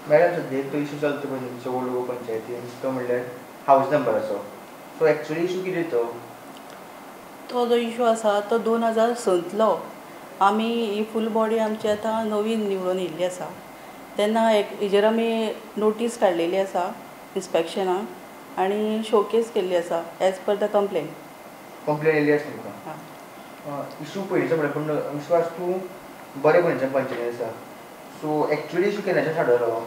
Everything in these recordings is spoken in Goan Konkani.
मॅडम, सद्या तो इशू चलता पळय तुमचो ओल्ड गोवा पंचायतीन, तो म्हणल्यार हावज नंबराचो. सो एक्चुअली इशू कितें तो? तो जो इशू आसा तो 2006तलो. आमी ही फूल बॉडी आमची आतां नवीन निवडून येयल्ली आसा तेन्ना एक हेजेर आमी नोटीस काडलेली आसा इन्स्पेक्शनाक आनी शोकेस केल्ली आसा as per the complain. Complain येयल्ली आसा तुमकां? इशू पयलींचो म्हणल्यार, पूण इशू आसा तूं बरे पयलींच्यान पंचायती आसा. सो एक्चुअली इशू केन्नाच्यान स्टार्ट जालो?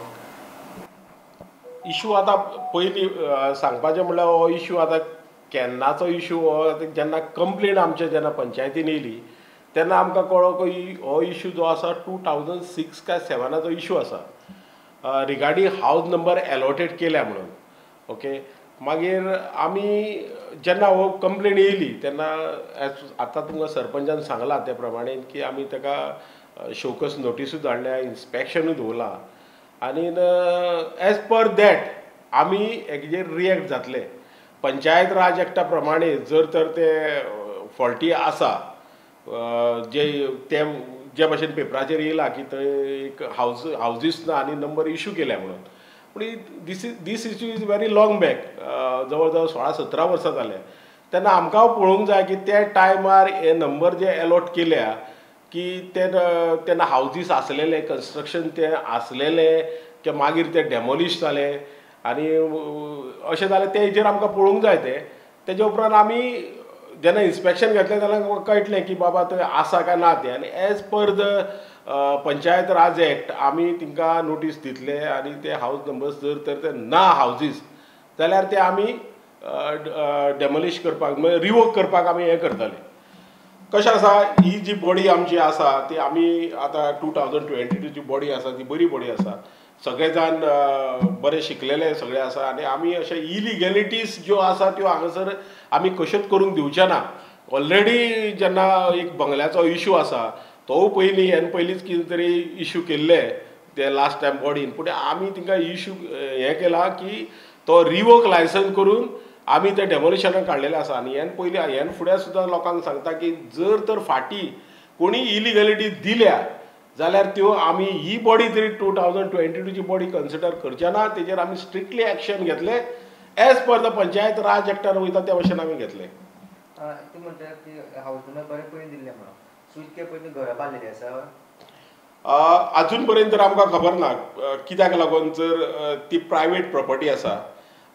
इशू आतां पयलीं सांगपाचें म्हणल्यार हो इशू आतां केन्नाचो इशू हो, जेन्ना कंप्लेन आमचे जेन्ना पंचायतीन येयली तेन्ना आमकां कळ्ळो की हो इशू जो आसा 2006 काय 7 इशू आसा रिगार्डींग हावज नंबर एलॉटेड केल्या म्हणून. ओके, मागीर आमी जेन्ना हो कंप्लेन येयली तेन्ना आतां तुमकां सरपंचान सांगलां ते प्रमाणे की आमी ताका शोकस नोटिसूय धाडल्या, इन्स्पेक्शनूय दवरलां आनी एज पर that आमी हेजेर रिएक्ट जातले. पंचायत राज एक्टा प्रमाणे जर तर ते फॉल्टी आसा, जे ते जे भाशेन पेपराचेर येयला की थंय एक हावजीस ना आनी नंबर इशू केल्या म्हणून, पूण this issue is very long back, जवळ जवळ 16-17 वर्सां जाले. तेन्ना आमकां पळोवंक जाय की त्या टायमार हे नंबर जे एलॉट केल्या की ते तेन्ना हावजीस आसलेले, कन्स्ट्रक्शन ते आसलेले की मागीर ते डेमोलिश जाले आनी अशें जालें, ते हेजेर आमकां पळोवंक जाय. ते तेजे उपरांत आमी जेन्ना इन्स्पेक्शन घेतलें तेन्ना कळटलें की बाबा थंय आसा काय ना तें, आनी as per the Panchayat Raj act आमी तांकां नोटीस दितले आनी ते हावज नंबर्स जर तर ते ना हावजीस जाल्यार ते आमी डेमोलिश करपाक, म्हणजे रिवोक करपाक आमी हें करतले. कशें आसा, ही जी बॉडी आमची आसा ती आमी आतां 2022 जी बॉडी आसा ती बरी बॉडी आसा, सगळे जाण बरे शिकलेले सगळे आसा आनी आमी अशे इलिगेलिटीज ज्यो आसा त्यो हांगासर आमी कश्योच करूंक दिवचे ना. ऑलरेडी जेन्ना एक बंगल्याचो इशू आसा तो पयलीं ह्यान पयलींच कितें तरी इशू केल्ले ते लास्ट टायम बॉडीन, पूण आमी तांकां इशू हें केला की तो रिवोक लायसन्स करून आमी ते डेमोलिशनाक काडलेले आसा. आनी ह्यान पयलीं ह्यान फुडें सुद्दां लोकांक सांगता की जर तर फाटीं कोणी इलिगेलिटी दिल्या जाल्यार त्यो आमी ही बॉडी तरी 2022 बॉडी कन्सिडर करचे ना, तेजेर आमी स्ट्रिक्टली एक्शन घेतले as per the Panchayat Raj एक्टार वयता त्या भशेन आमी घेतले. तूं म्हणटा की हावज नंबर बरें पयलीं दिल्लें म्हणून, सो इतके पयलीं घरां बांदलेलीं आसा? आजून पर्यंत तर आमकां खबर ना कित्याक लागून, जर ती प्रायवेट प्रॉपर्टी आसा.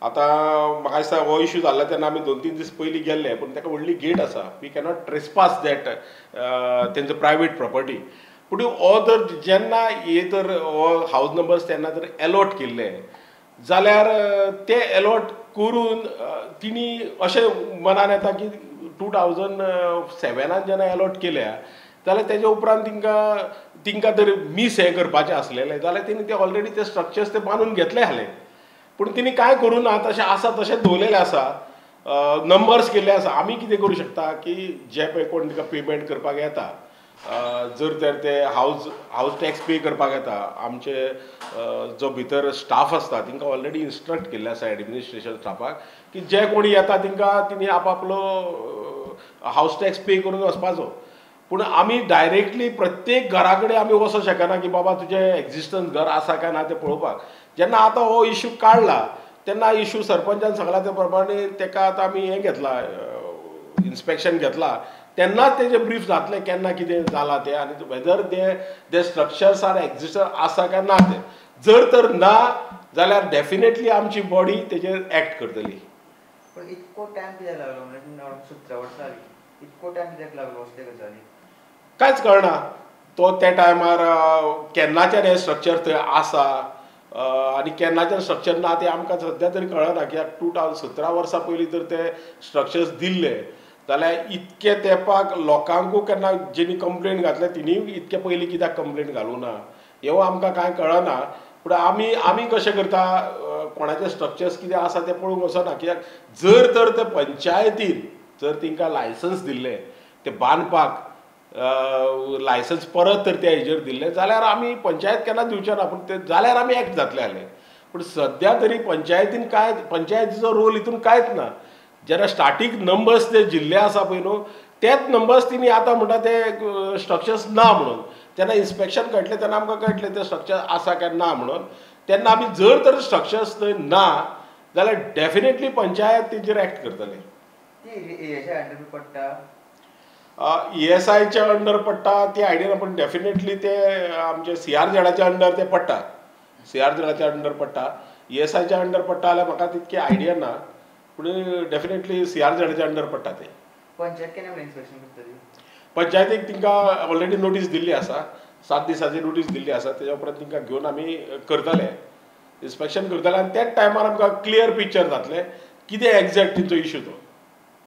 आतां म्हाका दिसता हो इशू जाल्लो तेन्ना आमी 2-3 दीस पयलीं गेल्ले, पूण ताका व्हडली गेट आसा, we cannot trespass that तेंचो प्रायवेट प्रॉपर्टी. पूण हो जर जेन्ना हे तर हो हावज नंबर्स तेन्ना जर एलॉट केल्ले जाल्यार ते एलॉट करून तिणी अशें मनान येता की 2007 जेन्ना एलॉट केल्या जाल्यार तेजे उपरांत तांकां जर मीस हें करपाचें आसलेलें जाल्यार तेणी ते ऑलरेडी ते स्ट्रक्चर्स ते बांदून घेतले आहले, पूण तिणी कांय करूं ना, तशें आसा तशें दवरलेलें आसा, नंबर्स केल्ले आसा. आमी कितें करूं शकता की जे पळय कोण तांकां पेमेंट करपाक येता, जर तर ते हावज टॅक्स पे करपाक येता, आमचे जो भितर स्टाफ आसता तांकां ऑलरेडी इन्स्ट्रक्ट केल्ले आसा एडमिनिस्ट्रेशन स्टाफाक की जे कोणी येता तांकां तिणी आपआपलो हावज टॅक्स पे करून वचपाचो. पूण आमी डायरेक्टली प्रत्येक घरा कडेन आमी वचोंक शकना की बाबा तुजें एक्जिस्टन्स घर आसा काय ना तें पळोवपाक. जेन्ना आतां हो इशू काडला तेन्ना इशू सरपंचान सांगला त्या प्रमाणे ताका आतां आमी हें घेतला, इन्स्पेक्शन घेतला, तेन्नाच तेजें ब्रीफ जातलें केन्ना कितें जालां तें आनी वेदर ते स्ट्रक्चर्स are exist आसा काय ना तें. जर तर ना जाल्यार डेफिनेटली आमची बॉडी तेजेर एक्ट करतली. पूण इतको टायम कित्याक लागलो, म्हणजे 17 वर्सां जालीं, इतको टायम कित्याक लागलो असले गजाली? कांयच कळना तो त्या टायमार केन्नाच्यान हें स्ट्रक्चर थंय आसा आनी केन्नाच्यान स्ट्रक्चर ना तें आमकां सद्या तरी कळना. कित्याक 2017 वर्सां पयलीं जर ते स्ट्रक्चर्स दिल्ले जाल्यार इतके तेंपाक लोकांकूय केन्ना जेणी कंप्लेन घातल्या तिणीय इतके पयलीं कित्याक कंप्लेन घालूं ना हें आमकां कांय कळना. पूण आमी आमी कशें करता, कोणाचे स्ट्रक्चर्स कितें आसा तें पळोवंक वचना. कित्याक जर तर ते पंचायतीन जर तांकां लायसन्स दिल्लें ते बांदपाक लायसन्स परत तर त्या हेजेर दिल्लें जाल्यार आमी पंचायत केन्ना दिवचे ना, पूण ते जाल्यार आमी एक्ट जातले आहले. पूण सद्या तरी पंचायतीन कांय, पंचायतीचो रोल हितून कांयच ना. जेन्ना स्टार्टींग नंबर्स ते जिल्ले आसा पळय न्हू तेच नंबर्स तिणी आतां म्हणटा ते स्ट्रक्चर्स ना म्हणून, तेन्ना इन्स्पेक्शन कळटलें तेन्ना आमकां कळटलें ते स्ट्रक्चर आसा काय ना म्हणून. तेन्ना आमी जर तर स्ट्रक्चर्स थंय ना जाल्यार डेफिनेटली पंचायत तेजेर एक्ट करतले. पडटा ESIच्या अंडर पडटा ती आयडिया ना, पूण डेफिनेटली ते आमचे CRZच्या अंडर ते पडटा. CRZच्या अंडर पडटा, ESIच्या अंडर पडटा जाल्यार म्हाका तितकी आयडिया ना, पूण डेफिनेटली CRZच्या अंडर पडटा ते. पंचायत केन्ना इन्स्पेक्शन करतली? पंचायतीक तांकां ऑलरेडी नोटीस दिल्ली आसा, 7 दिसांची नोटीस दिल्ली आसा. तेज्या उपरांत तांकां घेवन आमी करतले इन्स्पेक्शन करतले आनी त्याच टायमार आमकां क्लियर पिक्चर जातलें कितें एग्जॅक्ट तेंचो इशू तो.